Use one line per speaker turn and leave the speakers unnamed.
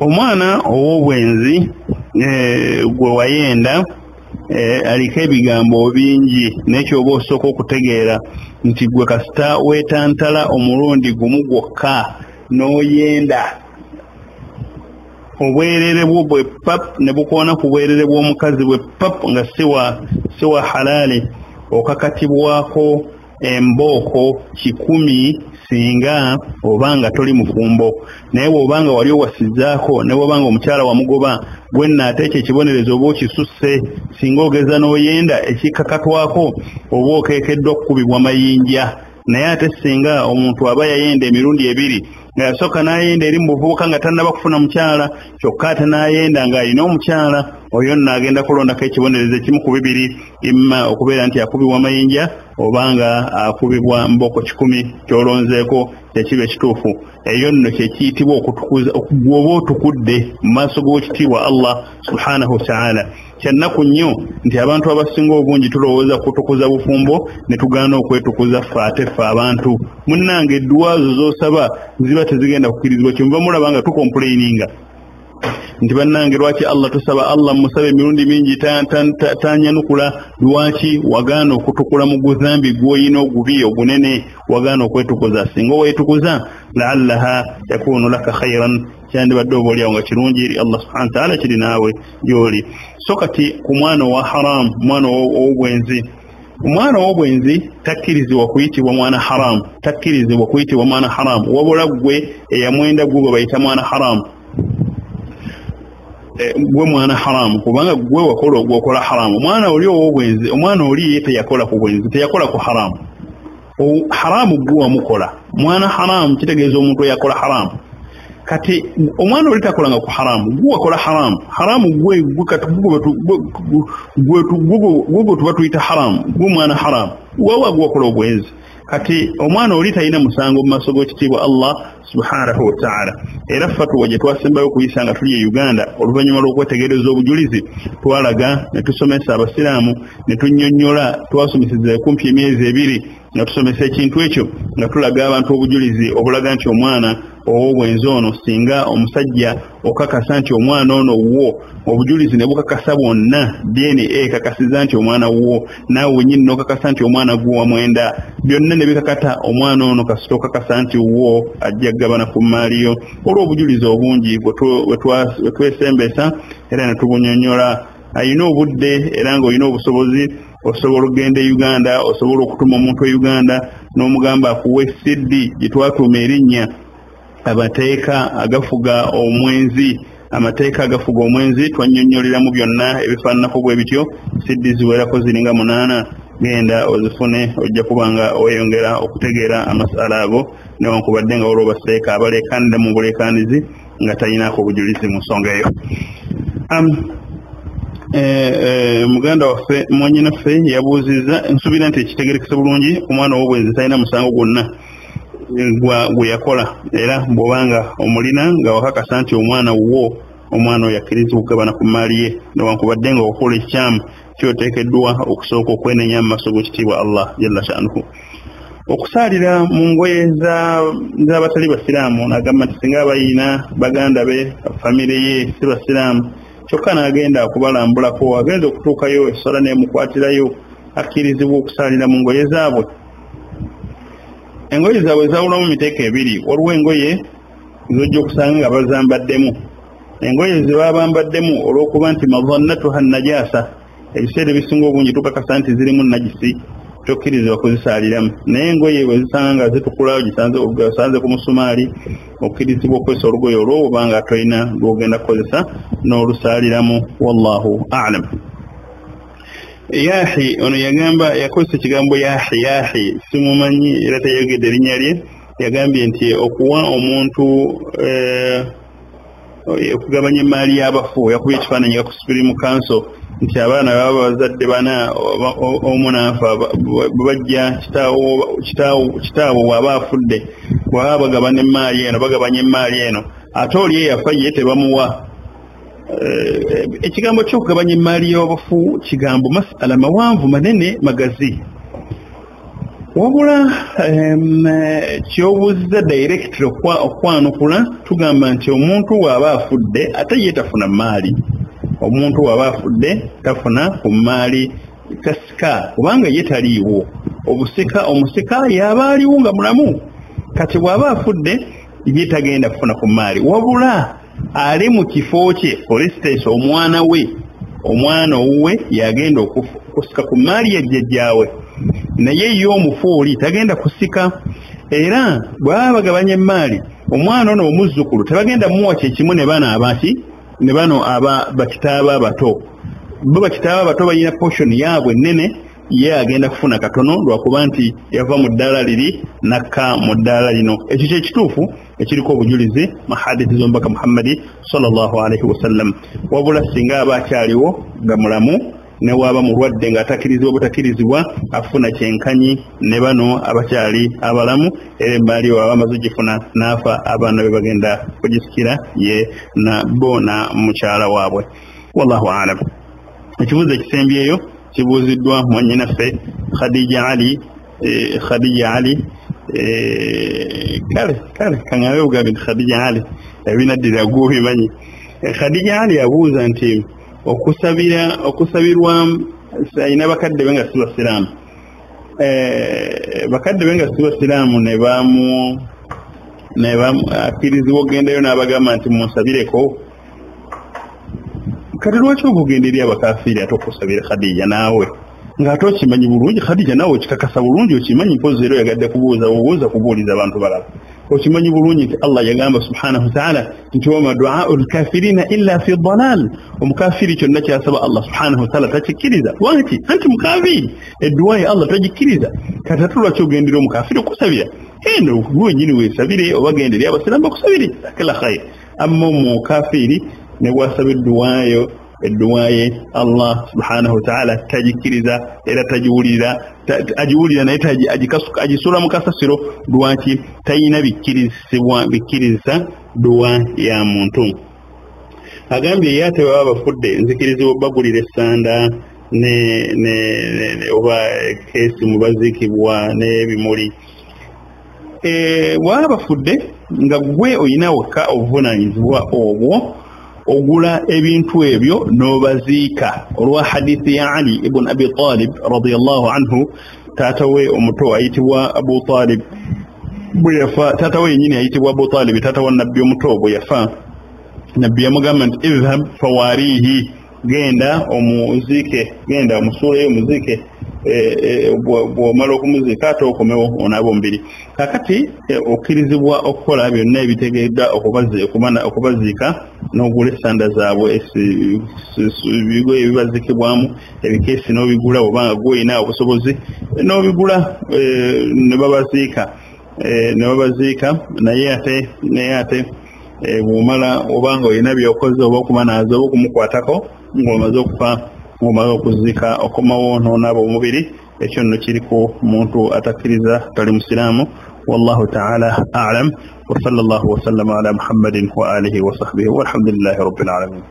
Omwana ow'obwenzi gwe wayenda aliko ebigambo bingi, naye kyoba osooka okutegeera nti gwe kasita weetantala omulundi gumu gwokka n'oyenda, obwerere bwo bwe pap ne bukoona ku bwerere bw'omukazi bwe pap nga siwa halaali, okakatibwako embooko 100 singa obanga toli mufumbo. Naye bw'obanga wali owasizzaako ne bw'obanga omukyala wamugoba, gwe nno ate ekyo ekibonerezo oba okisusse. Singa ogeza n'oyenda ekikakatwako oba okeekeddwa okukubibwa mayinja. Naye ate singa omuntu aba yayenda emirundi ebiri, nga yasooka n'ayenda eri mu buvubuka nga tannaba kufuna mukyala, kyokka ate n'ayenda ng'alina omukyala, oyo nno agenda kulondako ekibonerezo ekimu ku bibiri, imma okubeera nti akubibwa mayinja oba nga akubibwa mboko 100, ky'olonzeeko kyekiba ekituufu. Eyo nno kyekiyitibwa okutukuza, gw'oba otukudde mu maaso g'ekitiibwa Allah subhanahu wa ta'ala. Kyannaku nnyo nti abantu abasinga obungi tulowooza kutukuza bufumbo ne tugaana okwetukuza ffe ate ffe abantu. Munnange edduwa zo z'osaba ziba tezigenda kukkirizibwa, kyenva mulaba nga tukomplaininga nti bannange lwaki Allah tusaba, Allah musabe emirundi mingi tanyanukula, lwaki wagaana okutukula mu guzambi gw'olina ogubi ogunene, wagaana okwetukuza. Singa weetukuza laallaha yakunu laka khairan, kyandibadde oba oliawo nga kirungi eri Allah subhanahu wa ta'ala, kiri naawe gy'oli. So kati ku mwana owa haramu, mwana ow'obwenzi, omwana ow'obwenzi takkirizibwa kuyitibwa mwana haramu, takkirizibwa kuyitibwa mwana haramu, wabula ggwe eyamwenda gwe gwe bayita mwana haramu, gwe mwana haramu, kubanga gwe wakola ogwokola haramu. Omwana oli ow'obwenzi, omwana oli ye teyakola ku bwenzi, teyakola ku haramu. Haramu gwe wamukola. Mwana haramu kitegeeza omuntu eyakola haramu. Kati omwana oli takolanga ku haramu, gwe wakola haramu. Haramu gwe kati gwe tuba tuyita haramu, gwe mwana haramu, wawa gwe wakola obwenzi. Kati omwana oli talina musango mu maaso g'ekitiibwa Allah subhanahu wa ta'ala. Era fatuwa gye twasembayo okuyisa nga tuli e Uganda oluvannyuma lw'okwetegereza obujulizi, twalaga ne tusomesa abasiraamu ne tunnyonnyola, twasomeseza kumpi emyezi ebiri nga tusomesa ekintu ekyo, nga tulaga abantu obujulizi obulaga nti omwana ow'obwenzi ono singa omusajja okakasa nti omwana ono wuwo, obujulizi ne bukakasa bwonna, DNA ekakasiza nti omwana wuwo, naawe wennyini n'okakasa nti omwana gwo wamwenda, byonna ne bikakata omwana ono kasita okakasa nti wuwo, ajja kugabana ku mmaali yo olw'obujulizi obungi bwe twesembesa era ne tubunyonnyola. Alina obudde era ng'olina obusobozi, osobola okugenda e Uganda, osobola okutuma omuntu e Uganda n'omugamba akuwe CD gye twatuuma erinnya amateeka agafuga omwenzi. Amateeka agafuga omwenzi twannyonnyoleramu byonna ebifaananako bwe bityo. CD ziwerako ziringa 8, genda ozifune, ojja kuba nga weeyongera okutegeera amasala ago, newankubadde nga waliwo baseeka abaleekaanira mu buleekaanizi nga talinaako bujulizi mu nsonga eyo. Muganda waffe mwannyinaffe yabuuzizza, nsuubira nti ekitegerekese bulungi, omwana ow'obwenzi talina musango gwonna gwe yakola, era bw'obanga omulina nga wakakasa nti omwana wuwo, omwana oyo akkirizibwa okugabana ku mmaali ye, newankubadde nga okukola ekikyamu kyoteekeddwa okusooka okwenenya mu maaso g'ekitiibwa Allah jalla sha'nuhu. Okusaalira mu ngoye z'abatali basiraamu, n'agamba nti singa abayina baganda be, famire ye si basiraamu, kyokka n'agenda okubalambulako, agenda okutuukayo essala n'emukwatirayo, akkirizibwa okusaalira mu ngoye zaabwe. Engoye zaabwe zaawulwamu miteeko ebiri, waliwo engoye z'ojja okusanga nga bazambaddemu. Engoye ze baba bambaddemu olw'okuba nti madhannatuha najaasa, ebiseera ebisinga obungi tukakasa nti zirimu najisi, tokkirizibwa kuzisaaliramu. Naye engoye bwe zisanga nga zitukula, osanze ku musumaali, okkirizibwa okukozesa olugoye olwo oba nga tolina lw'ogenda kukozesa n'olusaaliramu. Wallahu a'lam. Yahi ono yagamba, yakozesa ekigambo yahi, yahi simumanyi era teyayogedde erinnya lye, yagambye nti okuwa omuntu okugabanya emmaali y'abafu, yakubye ekifaananyi nga ku Supreme Council nti abaana baba bazadde bana, omu n'afa, bajja kitaawo bw'aba afudde, bw'aba bagabana emmaali eno, bagabanya emmaali eno, ate oli eyafa ye tebamuwa. Ekigambo ky'okugabanya emmaali y'abafu kigambo masala mawanvu manene magazi. Wabula kyobuuziza directly okwanukula, tugamba nti omuntu bw'aba afudde ate ye tafuna maali. Omuntu bw'aba afudde tafuna ku maali, tasika, kubanga ye taliiwo. Obusika, omusika yaba aliwo nga mulamu. Kati bw'aba afudde ye tagenda kufuna ku maali, wabula ali mu kifo kye, for instance omwana we, omwana owuwe yagenda okusika ku maali ya jjajjaawe, naye ye omufu oli tagenda kusika. Era bw'aba bagabanya emaali, omwana ono omuzzukulu tebagenda muwa kyekimu ne bano abaki, ne bano aba bakitaaba abato. Bo bakitaaba abato balina portion yaabwe ennene, ye agenda kufuna katono lwakuba nti yava mu ddaala liri nakka mu ddaala lino. Ekyo kyekituufu ekiriko obujulizi mu hadithi z'omubaka Muhammadi sallallahu alaihi wasallam. Wabula singa aba akyaliwo nga mulamu, ne waaba mulwadde ng'atakirizibwa butakirizibwa, afuna kyenkanyi ne bano abakyali abalamu, era emmaali bw'aba amaze ogifuna n'afa, abaana be bagenda kugisikira ye na bo na mukyala waabwe. Wallahu aalam. Ekibuuzo ekisembyeyo kibuuziddwa mwannyinaffe Khadija Ali, Khadija Ali, kale kale kaŋŋambe bugambi nti Khadija Ali ebinaddira gw'obimanyi. Khadija Ali abuuza nti okusabirwa alina bakadde be nga si basiraamu, bakadde be nga si basiraamu ne akkirizibwa okugendayo n'abagamba nti munsabireko. Kati lwaki oba ogenda eri abakafiiri ate okusabira Khadija naawe ng'ate okimanyi bulungi? Khadija naawe okikakasa bulungi, okimanyi, mpozi era oyagadde kubuuza kubuuliza abantu balala. Okimanyi bulungi nti Allah yagamba subhanahu wa ta'ala nti wama du'au lkafirina illa fi dalal. Omukafiiri kyonna kyasaba Allah subhanahu wa ta'ala takikkiriza. Lwaki? Anti mukafiiri, edduwa ya Allah tagikkiriza. Kati ate lwaki ogendera omukafiiri okusabira? Eno gwe wennyini weesabire, oba genda eri abasiraamu bakusabire, kila khair. Amma omukafiiri ne bw'asaba edduwaayo, edduwa ye Allah subhanahu wa ta'ala tagikkiriza era tagiwulira, agiwulira naye agisuula mu kasasiro. Lwaki? Talina bikkirizisa dduwa ya muntu. Agambye ye ate baba bafudde nzikirizibwa bagulira essanda ne oba keesi mu baziikibwa n'ebimuli. Bwaba bafudde nga gwe oyina wekka obuvunaanyizibwa obwo, ogula ebintu ebyo n'obaziika. Olwa hadithi ya Ali ibn Abi Talib radiyallahu anhu, taata we omuto ayitibwa Abu Talib bwe yafa, taata we yennyini ayitibwa Abu Talib, taata wa nabbi omuto bwe yafa, nabbi yamugamba nti idhhab fawarihi, genda omuziike, genda omusuuleyo omuziike, bw'omala okumuziika ate okomewo onaaba omubiri. Kakati okkirizibwa okukola byonna ebitegeddwa okubaziika, n'ogula essanda zaabwe, ebigoye ebibaziikibwamu, ebikeesi n'obigula, obanga gw'olina obusobozi n'obigula, ne babaziika, ne babaziika. Naye ate bw'omala obanga olina by'okoze, oba okubanaaza oba okumukwatako ng'omaze okufa, ng'omaze okuziika, okomawo n'onaaba omubiri. Ekyo nno kiri ku muntu atakkiriza, tali musiraamu. Wallahu ta'ala a'lam, wa sallallahu wa sallama ala Muhammadin wa alihi wa sahbihi, walhamdulillahi rabbil alamin.